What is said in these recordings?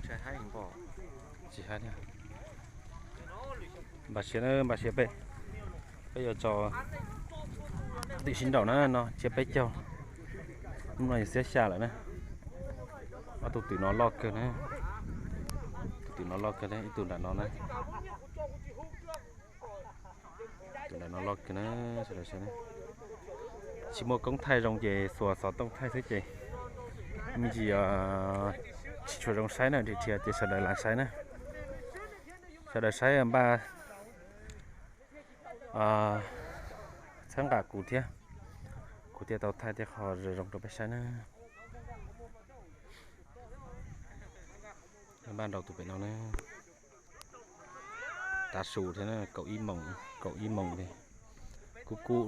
Tsis hais, npaj siab na, npaj siab peb, peb yuav tso tim sib nraum na, no tsiab peb caug, hnub no yog xiab xya lawm na. Ob tug twm no loj kawg na, tus twm no loj kawg na, ib tug nram no na. Tus nram no loj kawg na, sawv daws saib na. Tsis muaj koob thaij zoo ces xuas xov tooj thaij xwb ces me ntsis tsis tshua zoo saib na, dhia dhia ces sawv daws lam saib na. Sawv daws saib npaj txhawb nqa kuv thiab, kuv thiaj tau thaij tej qho zoo zoo rau peb saib na. Npaj nrau tus pem no na. Tav su thiab na, kaum ib moos, kaum ib moos li, kub kub.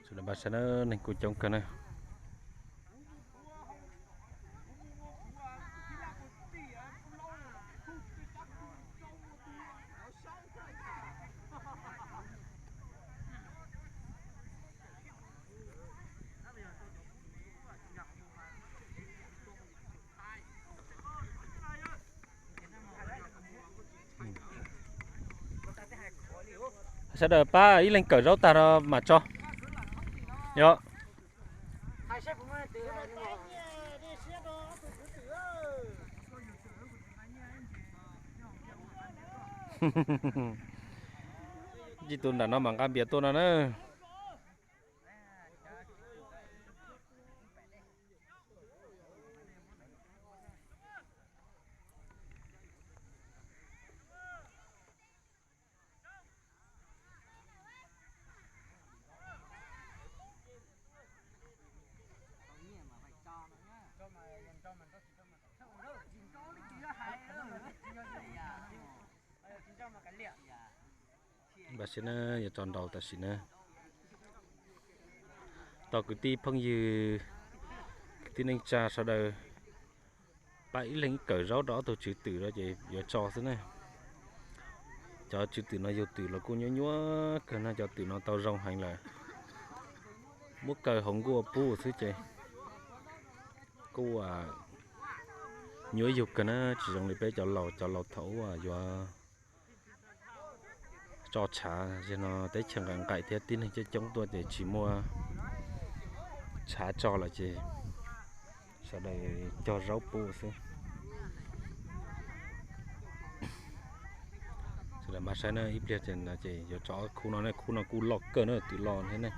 Sawv daws npaj saib na, neeg kuj coob kawg na. Sawv daws pab ib leeg kawm zaub tag no mam tso. Yog ib tus nram no mas nqa npias tuaj no na. Npaj siab na, yuav tso nrau tam sim na. Tos kwv tij phooj ywg, kwv tij neej tsa sawv daws pab ib leeg ib kawm zaub rau ob tug tswv twm no ces yuav tso xwb na. Cov tswv twm no yug twm los kuj nyuaj nyuaj kawg no, cov twm no tau zoo heev lawm. Muab kaw hauv nkuaj pub xwb ces kuj nyuaj yug kawg na, tsis zoo li peb cov laus, cov laus thaum ub yuav tso tshav, yog no teb chaws nqaim nqaim thiab tib neeg coob coob tuaj ces tsis muaj tshav tso lawm ces sawv daws cog zaub pub xwb. Sawv daws npaj saib na, ib pliag ces yuav tso khub no, khub no kuj loj kawg na, twm loj thiab ne.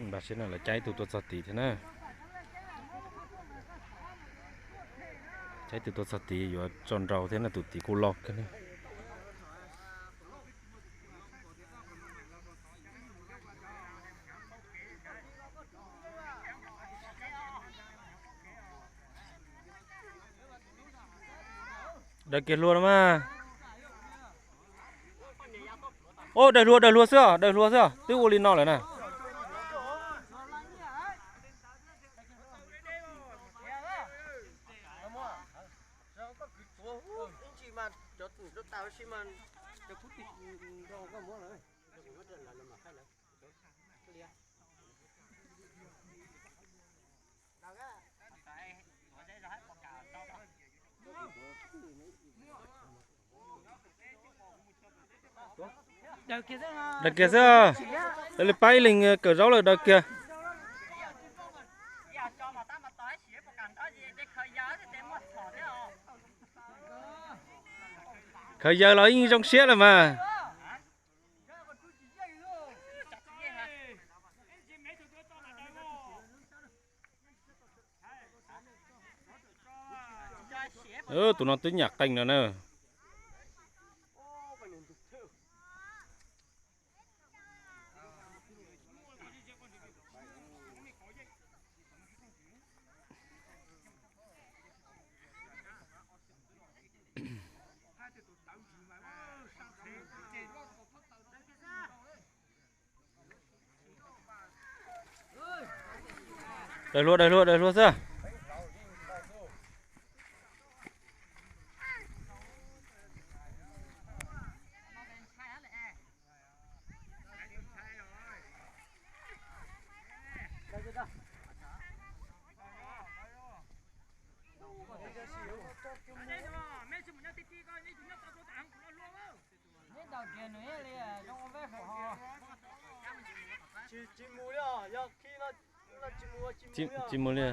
Npaj siab no lawv caij ib tug tuaj txog tid thiab na. Caij ib tug tuaj txog tid yuav tso nrau thiab no, tus tid kuj loj kawg na. Daws kiag hlua no mas. Os, daws hlua, daws hlua xwb os, daws hlua xwb os, twb ua li no lawm na. Daws kiag xwb, li pab ib leeg kawm zaub lawm, daws kiag. Khaws yawg los yeej zoo siab lawm mas. Tus no twb nyam qees no na. Daws hlua, daws hlua, daws hlua xwb. Tsis mus li.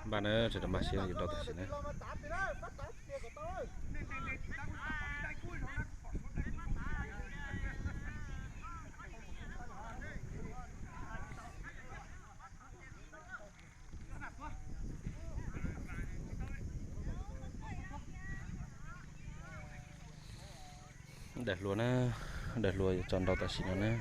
Npaj na, sawv daws npaj siab yuav rau tam sim na. Daws hlua na, daws hlua yuav tso nrau tam sim no na.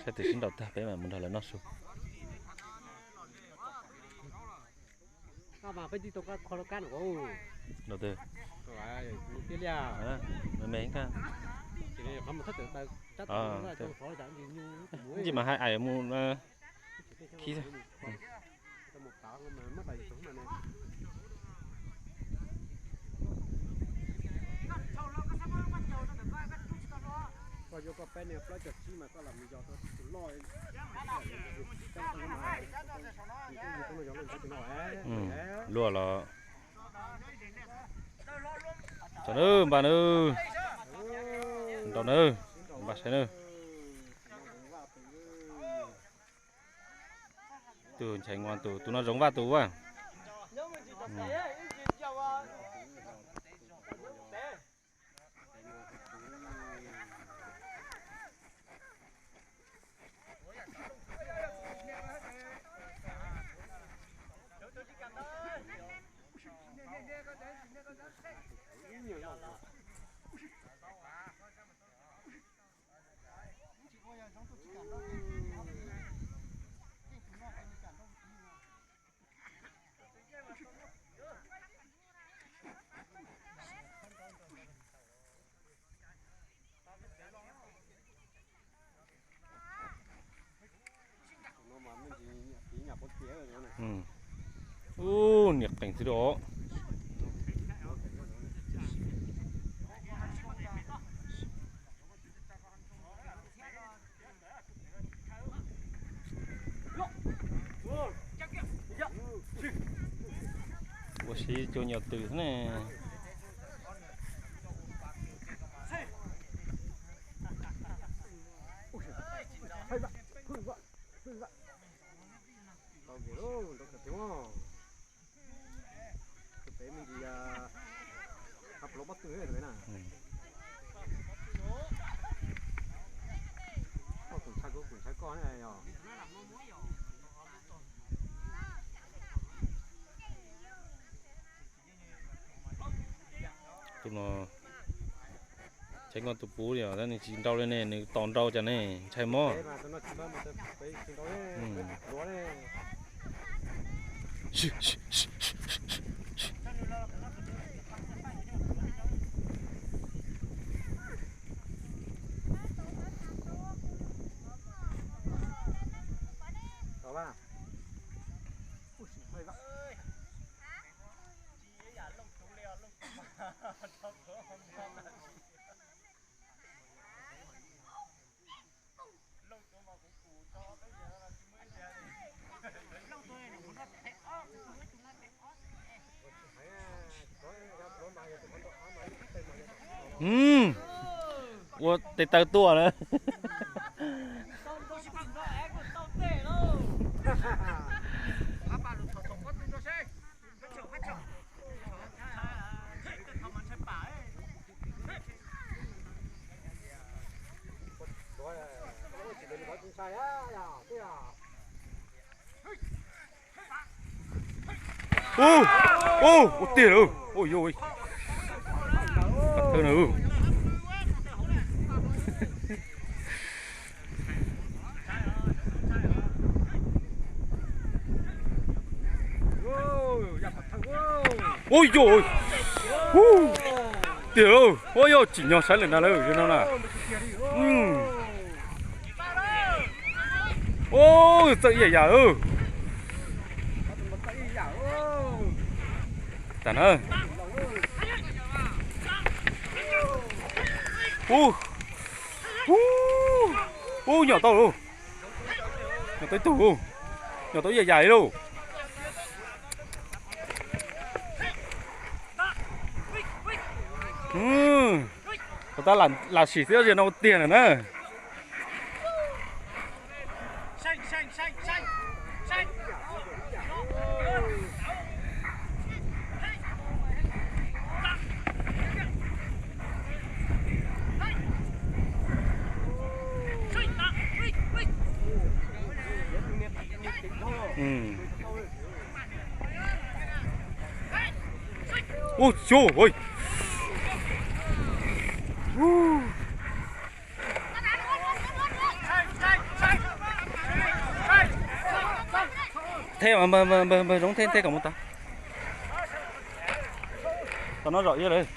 Saib tus sib nraus tag peb mam mus nrog lawv noj su. Nraus twg? Me me. Ntsis mas hais ais mus khi. Luaj los. Tso nawb, npaj nawb. Nrau nawb, npaj saib nawb. Tus nchais nua tus, tus no zoov vaj tus ua. Ub, niam qees xwb os. Siv cua nyuam twm xwb ne. Tau kiag lauj, nrau kawg thiab. Tus pem me ntsis, hab plov pob tw na. Koj kuv ntshai kuv, kuv ntshai koj ne yog. Tus no, ntshai koj tus puv li os, nws tsis nrau li ne, nws tos nrau cas ne, ntshai mob. Ua tes taw tuaj na. Ua, ua, ua tiag lawm. Ua yuj, thawj na. Ua yuj, tiag lawm. Ua yuj, tsim nyog saib lawm na lawm no na. Ua, txawj ib yam yam. Tas na. Ub, ub, nyom tau lauj. Nyom tau ib tug lauj. Nyom tau ib yam yam li lauj. Ua tab lam sim xwb, ziag no ua tiag lawm na. Ub, xyov. Theb mas, npawg Zoov, theb theb kom mus tod. Tom no zom iab lawm.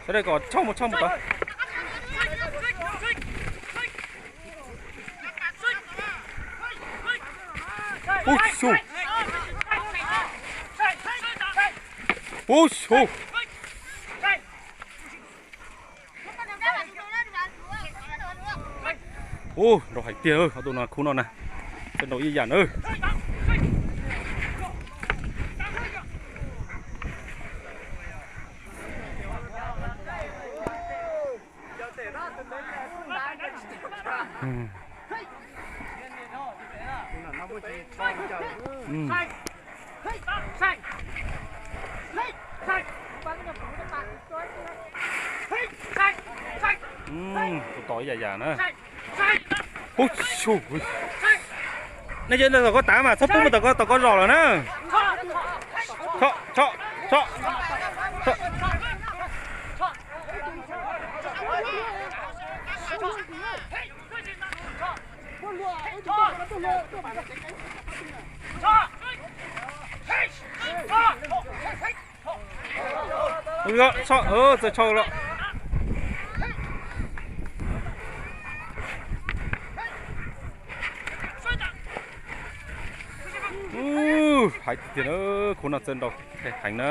Sawv daws kom tshaj mus, tshaj mus tod. Ub, xyov. Ub, xyov. Ub, nrau hais tiag, ob tug no khub no na, txawj nrau ib yam na. Tus tod ib yam yam na. Ub, xyov. Nej cov ntawd tom koj tav mas txhob pub mus tom koj, tom koj zos lawm na. Tso, tso, tso. Txawj tshau lawm. Hais tiag tiag na, khub no txawj nrau heev na.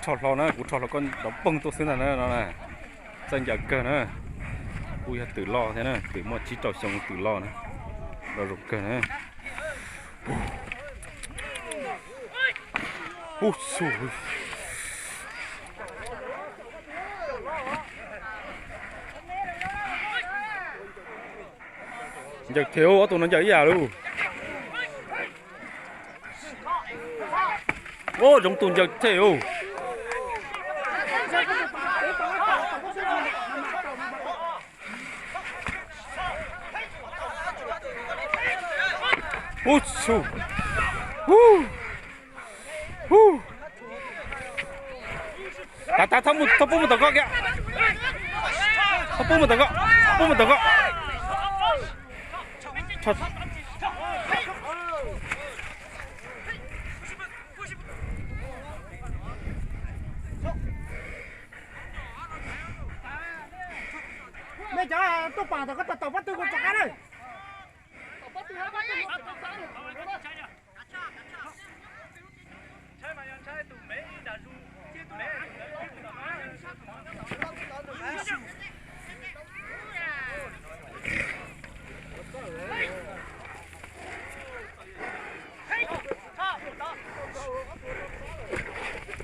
Rho hlo na, kuv rho hlo koj nrov poog tuaj xwb ntag na no na. Txawj ncaws kawg na. Kuj yog twm loj thiab na, twm muaj tsib rau xyoo twm loj na. Nrov zoo kawg na. Ub, su. Ncaws them, ob tug no ncaws ib yam lauj. Ub, zoo tus ncaws them. Ub, su. Ub. Ub. Tav, tav, txhob pub mus tom koj kiag. Txhob pub mus tom koj, txhob pub mus tom koj. Nej cov tuaj pom tom koj tau pob tw kuv rov qab na.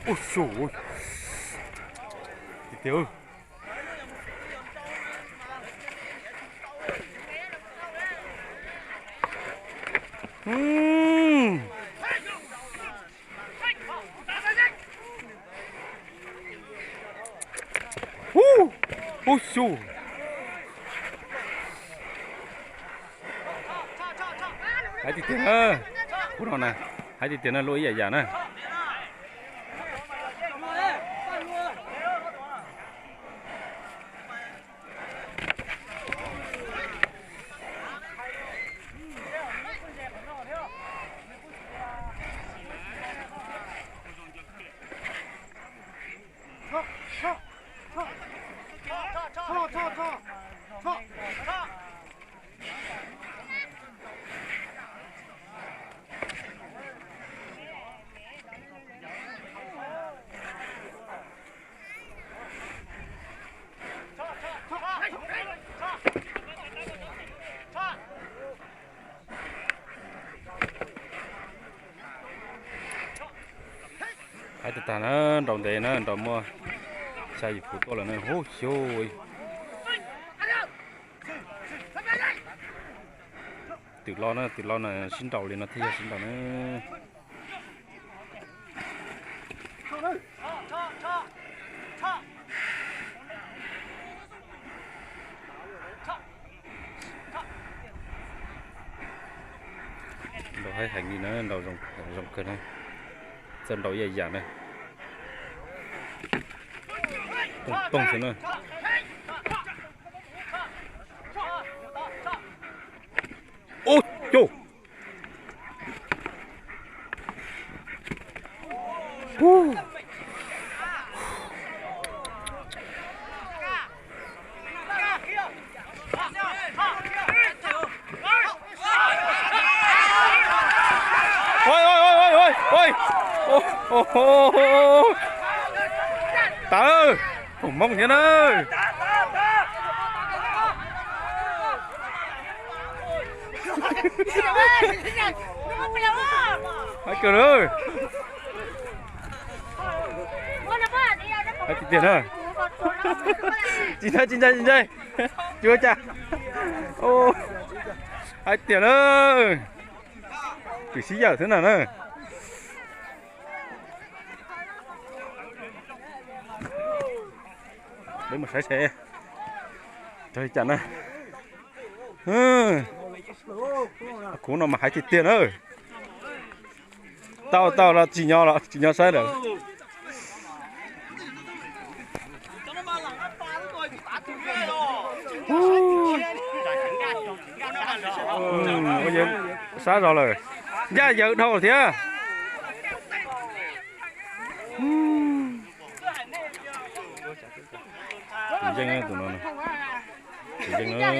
Ub, su. Tiag tiag. Ub, ub, xyu. Hais tiag tiag na, kuv no na, hais tiag tiag na, luaj ib yam yam na. Hais tiag tiag na, nraus ntev na, nraus muaj xya yim puv tuaj lawm na, huv xyuv. Twm lo na, twm lo na, sib nraus li no thiaj yog sib nraus na. Nraus heev heev li na, nraus zoo kawg na. Txawj nraus ib yam yam na. Toog toog xwb na. Ub, cuj. Tawv, tus Hmoob thiab na. Hais kawg na. Hais tiag tiag na. Tsis ntshai, tsis ntshai, tsis ntshai. Tsis ua cas. Hais tiag na. Twm sib yawm xwb na na. Peb mus saib seb raug li cas na. Kuv no mas hais tiag tiag na. Tau tau los tsis nyob los tsis nyob saib lawm. Sab zog lawm. Ncaj yawm dhau thiab. Tsis yeej tus no, tsis yeej.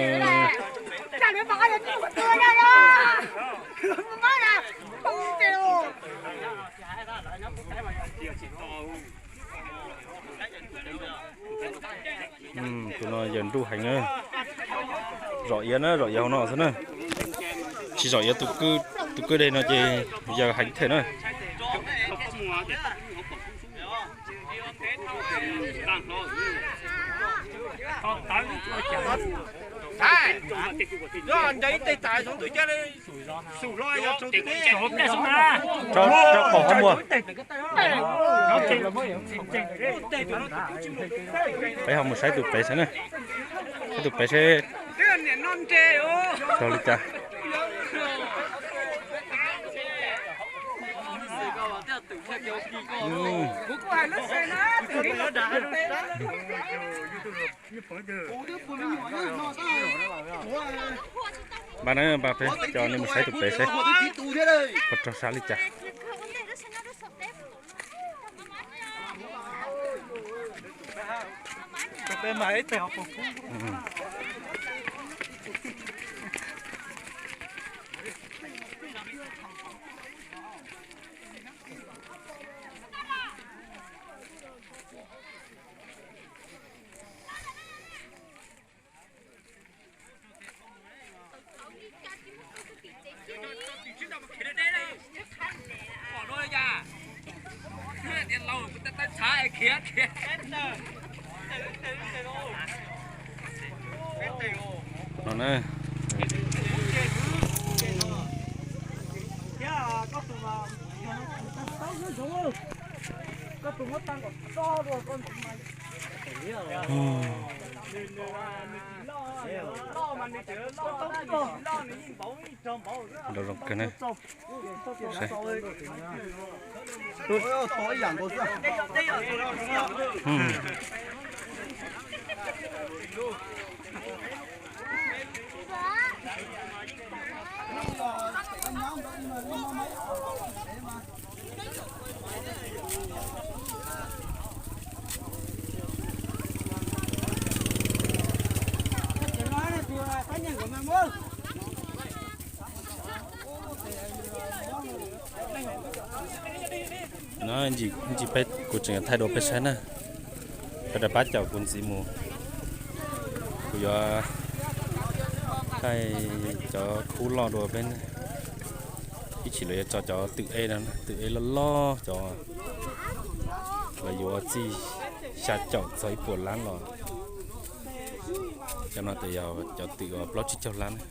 Tus no yawg nruj heev na. Zom iav na, zom iav hauv no xwb na. Tsis zom iav tus kwj deg no ces yawg heev thiab na. Rau qaum qhov muag. Peb ho mus saib tus pem saib na. Saib tus pem seb raug li cas. Npaj na, npaj peb coj nej mus saib tus pem seb puas raug sab li cas. No na. Lov zoo kawg na. No, ntsis peb kuv tseem thaij dua peb saib na. Peb rov pab caum kuv ntxiv mus. Kuv yuav thaij cov khub loj dua peb. Ib chim lawv yuav tso cov twm ej no, twm ej loj loj cov, lawv yuav txij xya caum txog ib puas lab los. Cov no ces yog cov twm uas plaub tsib caug lab na.